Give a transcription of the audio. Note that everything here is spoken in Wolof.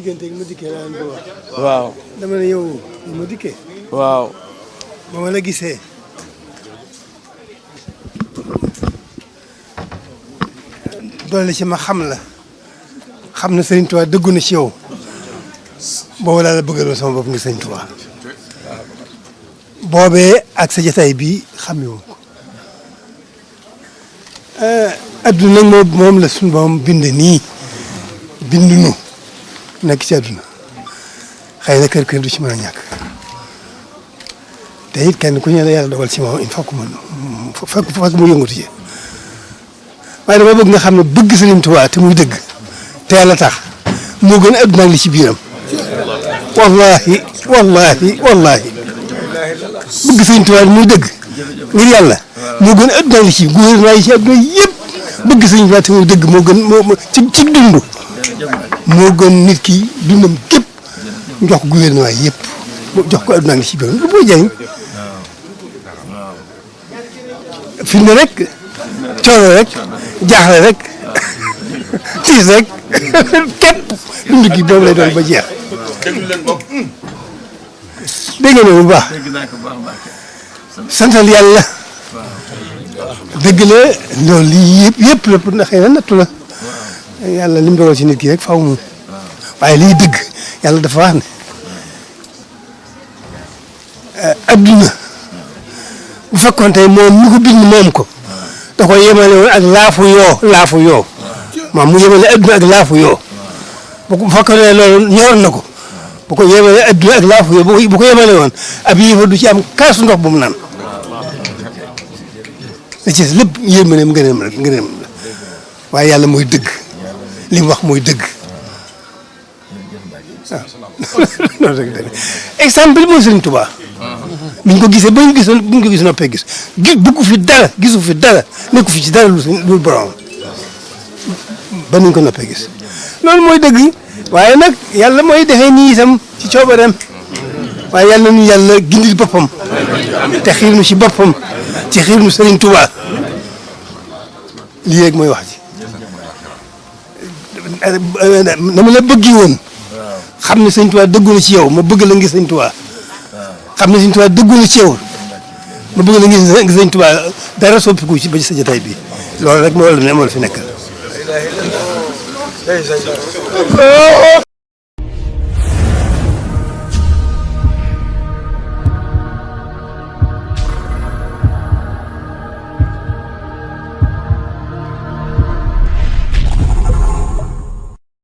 diggante ma dikkee laa leen ko wax. waaw. dama ne yow ma dikkee. waaw. ba ma la gisee. doole ci ma xam la. xam na Serigne Touba dëggu na ci yow. boobu laa la bëggaloon sama bopp ngir Serigne Touba. boobee ak sa jotaay bii xamee wu ko. adduna nag moom la suñu borom bind nii. bindu nu nekk ci adduna. xëy na kër du ci mën a ñàkk. te it kenn ku ñu la yàlla dogal ci moom il faut que mu yëngatu ci. waaye dama bëgg nga xam ne bëgg Sëriñ Tuubaa te muy dëgg. te yàlla tax moo gën a adduna ak li ci biiram. wallahi wallahi wallahi bëgg Sëriñ Tuubaa muy dëgg. ngir yàlla moo gën a adduna ak li ci gouvernement yi ci adduna yëpp bëgg Sëriñ Tuubaa te muy dëgg moo gën ci dund. moo gën nit ki dundam képp jox ko gouvernement yëpp jox ko adduna ngi ci biir lu muy jëriñ fi mu ne rek coono rek jaaxle rek tiis rek képp dund gi boobu lay doon ba jeex. dégg nga bu baax santal yàlla dëgg la loolu lii yëpp la pour na xëy na nattu la. yàlla lim dogal ci nit ki rek faaw mu waaye liy dëgg yàlla dafa wax ne adduna bu fekkoon tey moom mi ko bind moom ko da ko yemale woon ak laafu yoo maam mu yemale adduna ak laafu yoo bu fekkoon ne loolu ñor na ko bu ko yemale adduna ak laafu yoo bu ko yemale woon ab yéefa du ci am kaasu ndox bu mu naan da ci lépp yéemaneem ngëneem la waaye yàlla mooy dëgg. li mu wax mooy dëgg waaw exemple bi mooy Serigne Touba biñ ko gisee ba ñu gis buñ ko gis noppee gis bëggu fi dara gisu fi dara nekku fi ci dara lu borom ba nuñ ko noppee gis loolu mooy dëgg waaye nag yàlla mooy defee nii itam ci coobareem waaye yàlla nañu yàlla gindil boppam te xiir nu ci boppam ci xiir nu Serigne Touba lii rek mooy wax ji. dama la bëggi woon xam ne Sëñ Tuubaa dëggu na ci yow ma bëgg la ngir Sëñ Tuubaa xam ne Sëñ Tuubaa dëggu na ci yow ma bëgg la ngir Sëñ Tuubaa dara soppiku ci ba ci sa jotaay bi loolu rek moo la fi nekkal